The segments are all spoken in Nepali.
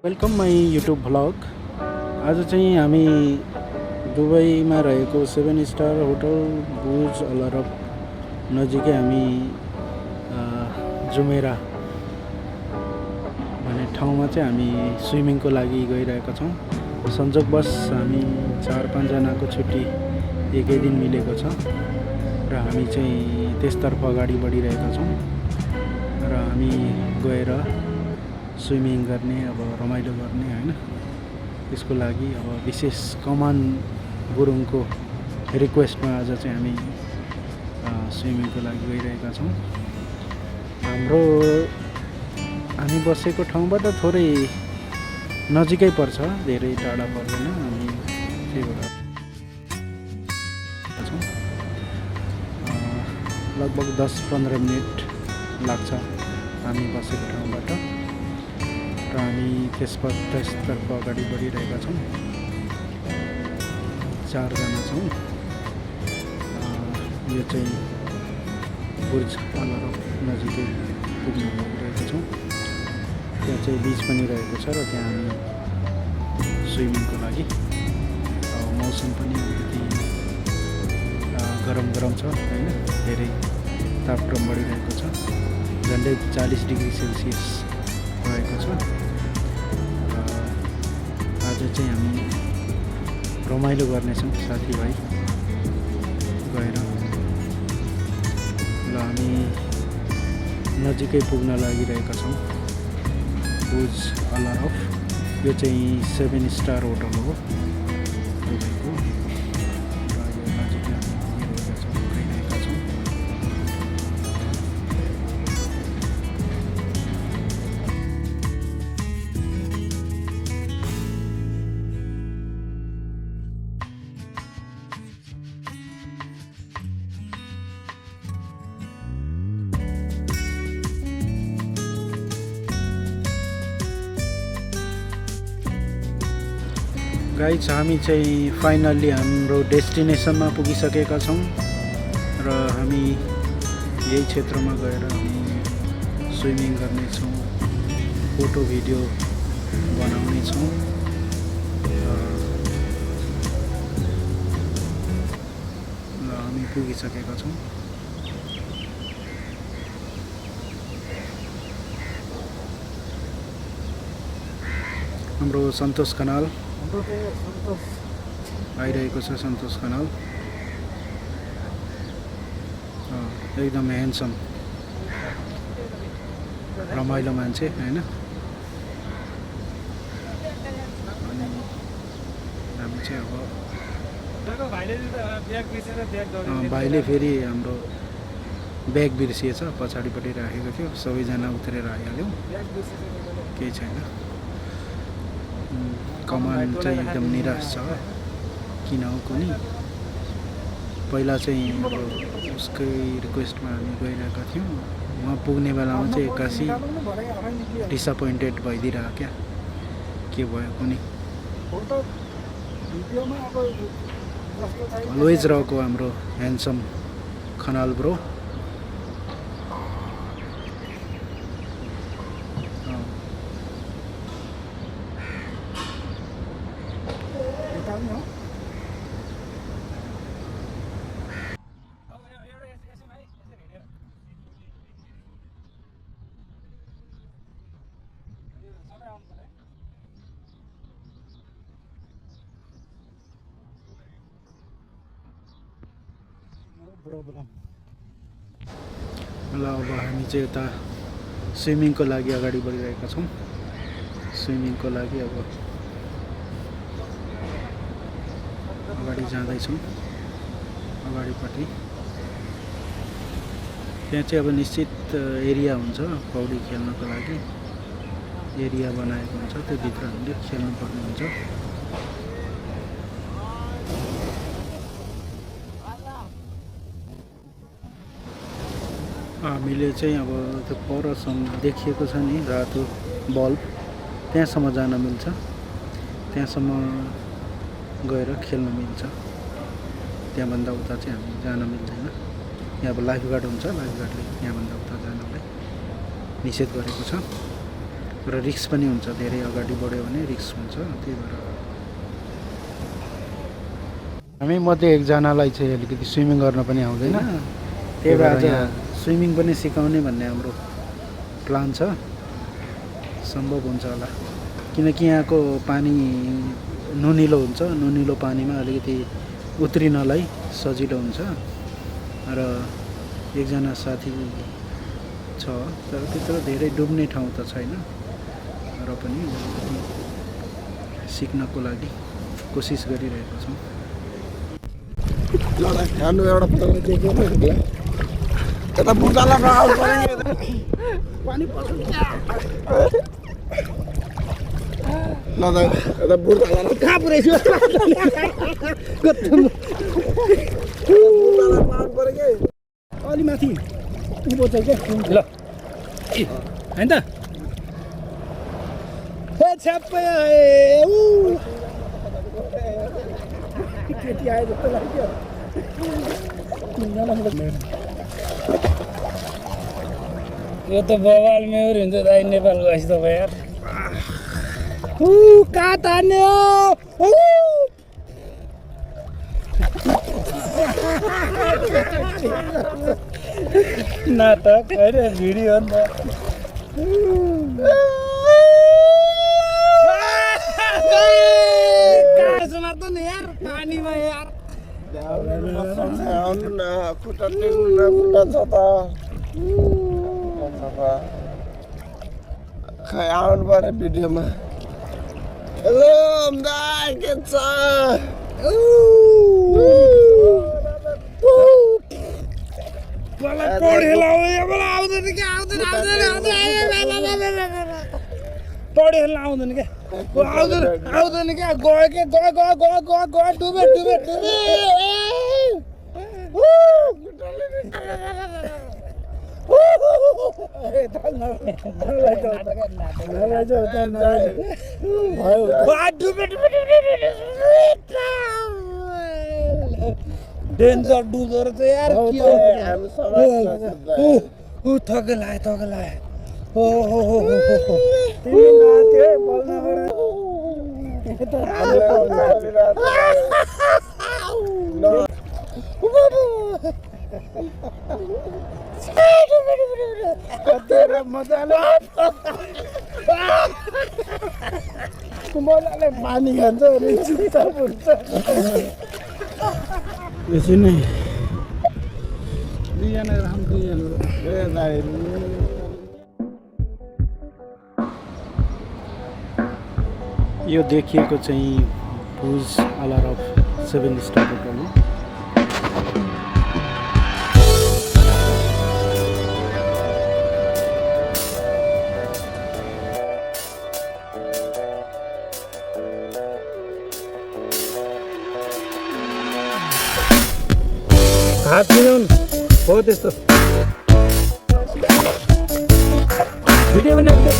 Welcome my YouTube vlog. आज चाहिँ हामी दुबईमा रहेको 7 स्टार होटल बुर्ज अल अरब नजिकै हामी जुमेरा भन्ने ठाउँमा चाहिँ हामी स्विमिङको लागि गइरहेका छौँ। संजोगवश हामी 4-5जनाको छुट्टी एकै दिन मिलेको छ र हामी चाहिँ त्यसतर्फ अगाडि बढिरहेका छौँ र हामी गएर स्विमिङ गर्ने, अब रमाइलो गर्ने होइन। त्यसको लागि अब विशेष कमान गुरुङको रिक्वेस्टमा आज चाहिँ हामी स्विमिङको लागि गइरहेका छौँ। हामी बसेको ठाउँबाट थोरै नजिकै पर्छ, धेरै टाढा पर्दैन। हामी त्यही भएर छौँ। लगभग 10-15 मिनट लाग्छ हामी बसेको ठाउँबाट र हामी त्यसतर्फ अगाडि बढिरहेका छौँ। 4जना छौँ। यो चाहिँ बुर्ज अल अरब नजिकै पुग्न लागिरहेका छौँ। त्यहाँ चाहिँ बिच पनि रहेको छ र त्यहाँ हामी स्विमिङको लागि मौसम पनि अलिकति गरम छ होइन, धेरै तापक्रम बढिरहेको छ, झन्डै 40 डिग्री सेल्सियस रहेको छ। आज चाहिँ हामी रमाइलो गर्नेछौँ साथीभाइ गएर। ल हामी नजिकै पुग्न लागिरहेका छौँ बुर्ज अल अरब। यो चाहिँ 7 स्टार होटल हो दुबईको र यो नजिकै हामी गइरहेका छौँ। गाइज, हामी चाहिँ फाइनल्ली हाम्रो डेस्टिनेसनमा पुगिसकेका छौँ र हामी यही क्षेत्रमा गएर हामी स्विमिङ गर्नेछौँ, फोटो भिडियो बनाउनेछौँ। र हामी पुगिसकेका छौँ। हाम्रो सन्तोष खनाल आइरहेको छ। सन्तोष खनाल एकदम ह्यान्डसम रमाइलो मान्छे होइन। अनि हामी चाहिँ अब भाइले फेरि हाम्रो ब्याग बिर्सिएछ, पछाडिपट्टि राखेको थियो। सबैजना उत्रेर आइहाल्यौँ, केही छैन। कमान चाहिँ एकदम निराश छ, किन हो कुनी। पहिला चाहिँ अब उसकै रिक्वेस्टमा हामी गइरहेका थियौँ। उहाँ पुग्ने बेलामा चाहिँ एक्कासी डिसअपोइन्टेड भइदिइरह क्या, के भयो कुनी। अलवेज रहेको हाम्रो ह्यान्डसम खनाल ब्रो। ल अब हामी चाहिँ यता स्विमिङको लागि अगाडि बढिरहेका छौँ। स्विमिङको लागि अब अगाडि जाँदैछौँ, अगाडिपट्टि। त्यहाँ चाहिँ अब निश्चित एरिया हुन्छ पौडी खेल्नको लागि, एरिया बनाएको हुन्छ, त्यो भित्र हामीले खेल्नुपर्ने हुन्छ। हामीले चाहिँ अब त्यो परसम्म देखिएको छ नि रातो बल्ब, त्यहाँसम्म जान मिल्छ, त्यहाँसम्म गएर खेल्न मिल्छ। त्यहाँभन्दा उता चाहिँ हामी जान मिल्दैन। यहाँ अब लाइफ गार्ड हुन्छ, लाइफ गार्डले त्यहाँभन्दा उता जानलाई निषेध गरेको छ। र रिस्क पनि हुन्छ, धेरै अगाडि बढ्यो भने रिस्क हुन्छ। त्यही भएर हामी मध्ये एकजनालाई चाहिँ अलिकति स्विमिङ गर्न पनि आउँदैन, त्यही भएर आज स्विमिङ पनि सिकाउने भन्ने हाम्रो प्लान छ। सम्भव हुन्छ होला, किनकि यहाँको पानी नुनिलो हुन्छ, नुनिलो पानीमा अलिकति उत्रिनलाई सजिलो हुन्छ। र एकजना साथी छ, तर त्यत्रो धेरै डुब्ने ठाउँ त छैन, र पनि सिक्नको लागि कोसिस गरिरहेको छौँ। खानु एउटा पटक देख्यो यता बुटाला पानी पर्छ ल त यता बुटाला कहाँ पुऱ्याइछु बुटाला पार पऱ्यो के अलि माथि उँभो चाहिँ के ल हैन त हे छ्याप्पै केटी आयो जस्तो लाग्यो। यो त बवाल मेउरी हुन्छ दाइ नेपाल गएछ तपाईँ यार। कहाँ तान्ने नाटक होइन भिडियो हो नि त। मात्र नि यार पानीमा यार आउनु न खुट्टा टेक्नु न खुट्टा छ त खै आउनु पर्यो भिडियोमा। हेलो दाइ के छ पढेर आउँदैन क्या आउँदैन क्या गयो के गयो डुबे डेन्जर डुबो रहेछ यार। थके लाए मजाले पानी खान्छ अनि चित्त पुग्छ। यसै नै दुईजना राम दुईजना यो देखिएको चाहिँ भुज आलार अफ 7 स्टार होटल हो। हात मिलाउनु हो त्यस्तो भिडियो बनाएको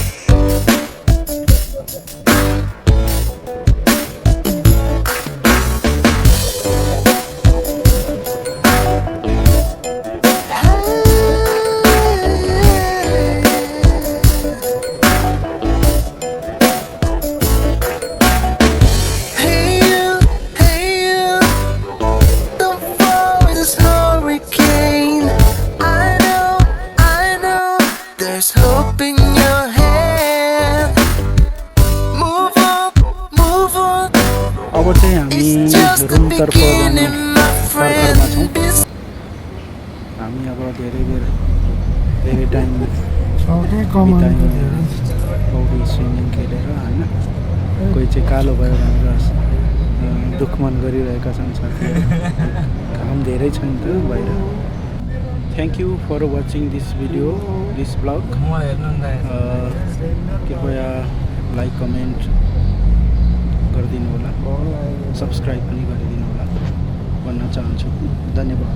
अब चाहिँ हामी रुमतर्फ जाने तर्खरमा छौँ। हामी अब धेरै टाइम बितायौँ पौडी स्विमिङ खेलेर होइन। कोही चाहिँ कालो भयो भनेर दुःख मन गरिरहेका छन् साथीहरू, घाम धेरै छ नि त बाहिर। Thank you for watching this video, this blog. कृपया लाइक कमेन्ट गरिदिनु होला, सब्सक्राइब पनि गरिदिनु होला भन्न चाहन्छु। धन्यवाद।